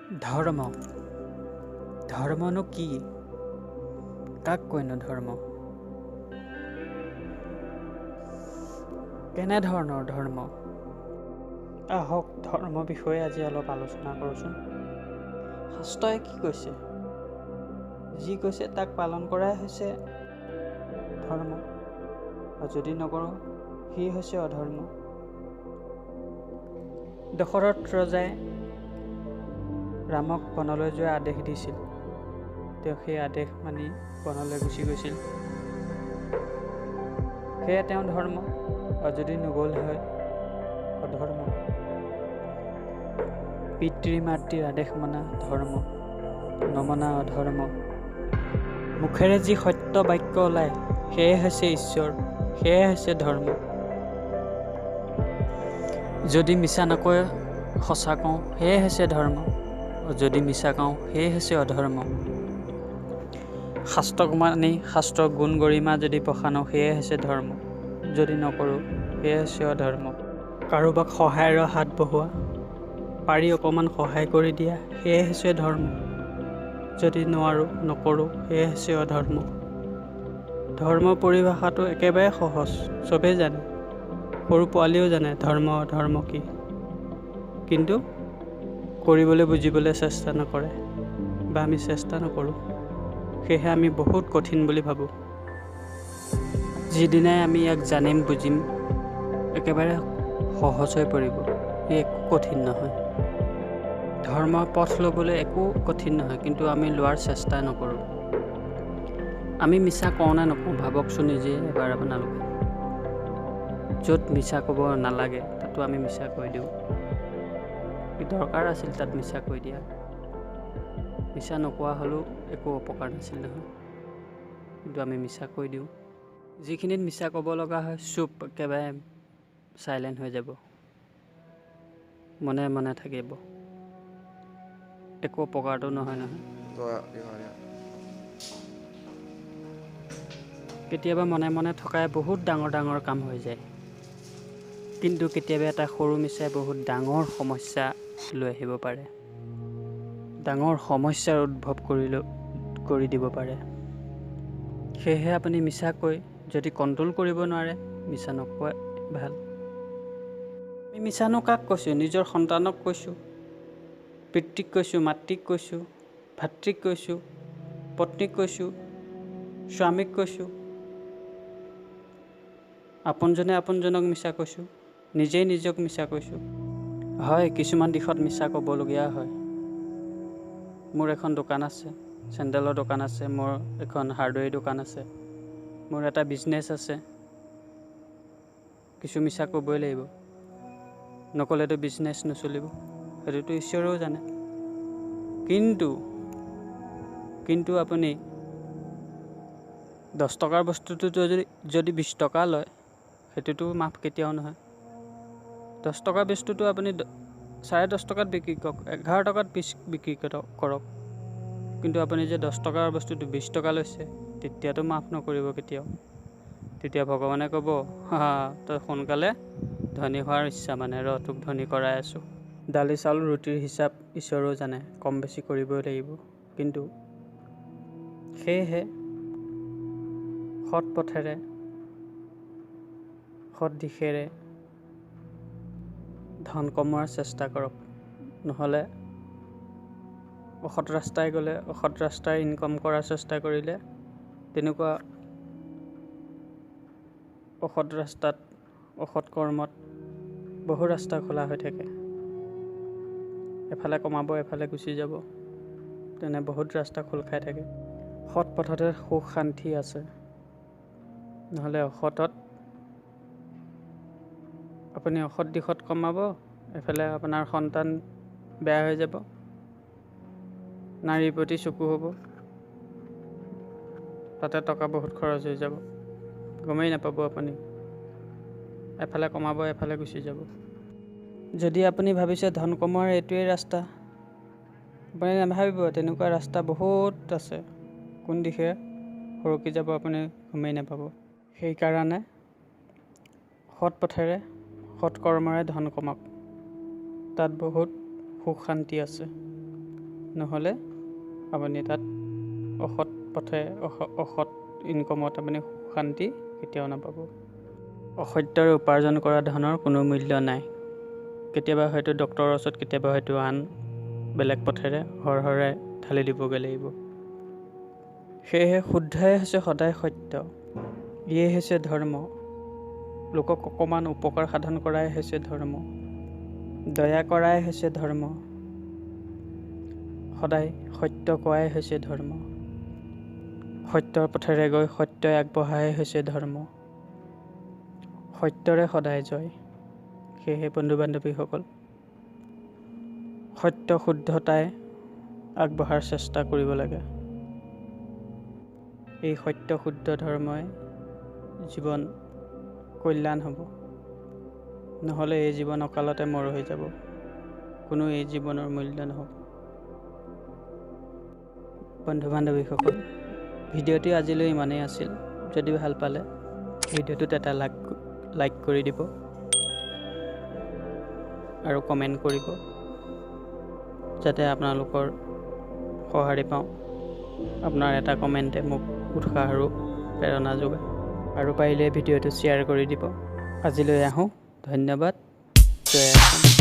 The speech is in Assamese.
ধৰ্ম ধৰ্মনো কি, কাক কয়নো ধৰ্ম, কেনেধৰণৰ ধৰ্ম? আহক ধৰ্ম বিষয়ে আজি অলপ আলোচনা কৰোঁচোন। শাস্ত্ৰই কি কৈছে? যি কৈছে তাক পালন কৰাই হৈছে ধৰ্ম, আৰু যদি নকৰোঁ সি হৈছে অধৰ্ম। দশৰথ ৰজাই ৰামক বনলৈ যোৱাৰ আদেশ দিছিল। তেওঁ সেই আদেশ মানি বনলৈ গুচি গৈছিল, সেয়া তেওঁ ধৰ্ম। আৰু যদি নগ'ল হয় অধৰ্ম। পিতৃ মাতৃৰ আদেশ মনা ধৰ্ম, নমনা অধৰ্ম। মুখেৰে যি সত্য বাক্য ওলায় সেয়াই হৈছে ঈশ্বৰ, সেয়াই হৈছে ধৰ্ম। যদি মিছা নকৈ সঁচা কওঁ সেয়াই হৈছে ধৰ্ম, যদি মিছা কওঁ সেয়াই হৈছে অধৰ্ম। শাস্ত্ৰক মানি শাস্ত্ৰৰ গুণ গৰিমা যদি বখানো সেয়াই হৈছে ধৰ্ম, যদি নকৰোঁ সেয়াই হৈছে অধৰ্ম। কাৰোবাক সহায়ৰ হাত বঢ়োৱা, পাৰি অকণমান সহায় কৰি দিয়া, সেয়াই হৈছে ধৰ্ম। যদি নোৱাৰোঁ নকৰোঁ সেয়াই হৈছে অধৰ্ম। ধৰ্ম পৰিভাষাটো একেবাৰে সহজ, চবেই জানে, সৰু পোৱালিও জানে ধৰ্ম অধৰ্ম কি, কিন্তু কৰিবলৈ বুজিবলৈ চেষ্টা নকৰে বা আমি চেষ্টা নকৰোঁ। সেয়েহে আমি বহুত কঠিন বুলি ভাবোঁ। যিদিনাই আমি ইয়াক জানিম বুজিম একেবাৰে সহজ হৈ পৰিব, ই একো কঠিন নহয়। ধৰ্ম পথ ল'বলৈ একো কঠিন নহয়, কিন্তু আমি লোৱাৰ চেষ্টা নকৰোঁ। আমি মিছা কওঁ নে নকওঁ ভাবকচোন নিজে এবাৰ আপোনালোকে। য'ত মিছা ক'ব নালাগে তাতো আমি মিছা কৈ দিওঁ। দৰকাৰ আছিল তাত মিছা কৈ দিয়া। মিছা নোকোৱা হ'লেও একো অপকাৰ নাছিল নহয়, কিন্তু আমি মিছা কৈ দিওঁ। যিখিনিত মিছা ক'ব লগা হয় চুপ, একেবাৰে চাইলেণ্ট হৈ যাব, মনে মনে থাকিব, একো অপকাৰটো নহয় নহয়। কেতিয়াবা মনে মনে থকাই বহুত ডাঙৰ ডাঙৰ কাম হৈ যায়, কিন্তু কেতিয়াবা এটা সৰু মিছাই বহুত ডাঙৰ সমস্যা লৈ আহিব পাৰে, ডাঙৰ সমস্যাৰ উদ্ভৱ কৰি দিব পাৰে। সেয়েহে আপুনি মিছা কৈ যদি কণ্ট্ৰল কৰিব নোৱাৰে মিছা নকোৱাই ভাল। আমি মিছানো কাক কৈছোঁ? নিজৰ সন্তানক কৈছোঁ, পিতৃক কৈছোঁ, মাতৃক কৈছোঁ, ভাতৃক কৈছোঁ, পত্নীক কৈছোঁ, স্বামীক কৈছোঁ। আপোনজনে আপোনজনক মিছা কৈছোঁ, নিজেই নিজক মিছা কৈছোঁ। হয়, কিছুমান দিশত মিছা ক'বলগীয়া হয়। মোৰ এখন দোকান আছে, চেণ্ডেলৰ দোকান আছে, মোৰ এখন হাৰ্ডৱেৰ দোকান আছে, মোৰ এটা বিজনেছ আছে। কিছু মিছা ক'বই লাগিব, নক'লেতো বিজনেছ নচলিব, সেইটোতো ঈশ্বৰেও জানে। কিন্তু কিন্তু আপুনি 10 টকাৰ বস্তুটোতো যদি 20 টকা লয় সেইটোতো মাফ কেতিয়াও নহয়। 10 টকাৰ বস্তুটো আপুনি 10.5 টকাত বিক্ৰী কৰক, 11 টকাত বিক্ৰী কৰক, কিন্তু আপুনি যে 10 টকাৰ বস্তুটো 20 টকা লৈছে তেতিয়াতো মাফ নকৰিব কেতিয়াও। তেতিয়া ভগৱানে ক'ব, হা, তই সোনকালে ধনী হোৱাৰ ইচ্ছা মানে ৰ, তোক ধনী কৰাই আছোঁ। দালি চাউল ৰুটিৰ হিচাপ ঈশ্বৰেও জানে, কম বেছি কৰিবই লাগিব। কিন্তু সেয়েহে সৎ পথেৰে সৎ দিশেৰে ধন কমোৱাৰ চেষ্টা কৰক, নহ'লে অসৎ ৰাস্তাই গ'লে অসৎ ৰাস্তাই ইনকম কৰাৰ চেষ্টা কৰিলে তেনেকুৱা অসৎ ৰাস্তাত অসৎ কৰ্মত বহু ৰাস্তা খোলা হৈ থাকে। এফালে কমাব এফালে গুচি যাব, তেনে বহুত ৰাস্তা খোল খাই থাকে। সৎ পথতে সুখ শান্তি আছে, নহ'লে অসতত আপুনি অসৎ দিশত কমাব, এফালে আপোনাৰ সন্তান বেয়া হৈ যাব, নাৰীৰ প্ৰতি চকু হ'ব, তাতে টকা বহুত খৰচ হৈ যাব, গমেই নাপাব আপুনি। এফালে কমাব এফালে গুচি যাব। যদি আপুনি ভাবিছে ধন কমোৱাৰ এইটোৱেই ৰাস্তা, আপুনি নাভাবিব, তেনেকুৱা ৰাস্তা বহুত আছে। কোন দিশে সৰকি যাব আপুনি গমেই নাপাব। সেইকাৰণে সৎ পথেৰে সৎ কৰ্মৰে ধন কমাওক, তাত বহুত সুখ শান্তি আছে। নহ'লে আপুনি তাত অসৎ পথে অসৎ ইনকমত আপুনি সুখ শান্তি কেতিয়াও নাপাব। অসত্যৰে উপাৰ্জন কৰা ধনৰ কোনো মূল্য নাই। কেতিয়াবা হয়তো ডক্তৰৰ ওচৰত, কেতিয়াবা হয়তো আন বেলেগ পথেৰে হৰহৰে ঢালি দিবগৈ লাগিব। সেয়েহে শুদ্ধই হৈছে সদায় সত্য, ইয়েই হৈছে ধৰ্ম। লোকক অকণমান উপকাৰ সাধন কৰাই হৈছে ধৰ্ম, দয়া কৰাই হৈছে ধৰ্ম, সদায় সত্য কোৱাই হৈছে ধৰ্ম, সত্যৰ পথেৰে গৈ সত্যই আগবঢ়াই হৈছে ধৰ্ম। সত্যৰে সদায় জয়। সেয়েহে বন্ধু বান্ধৱীসকল, সত্য শুদ্ধতাই আগবঢ়াৰ চেষ্টা কৰিব লাগে। এই সত্য শুদ্ধ ধৰ্মই জীৱন কল্যাণ হ'ব, নহ'লে এই জীৱন অকালতে মৰ হৈ যাব, কোনো এই জীৱনৰ মূল্য নহ'ব। বন্ধু বান্ধৱীসকল, ভিডিঅ'টি আজিলৈ ইমানেই আছিল। যদি ভাল পালে ভিডিঅ'টোত এটা লাইক কৰি দিব আৰু কমেণ্ট কৰিব, যাতে আপোনালোকৰ সঁহাৰি পাওঁ। আপোনাৰ এটা কমেণ্টে মোক উৎসাহ আৰু প্ৰেৰণা যোগায়। আৰু পাৰিলে ভিডিঅ'টো শ্বেয়াৰ কৰি দিব। আজিলৈ আহোঁ, ধন্যবাদ। জয় অসম।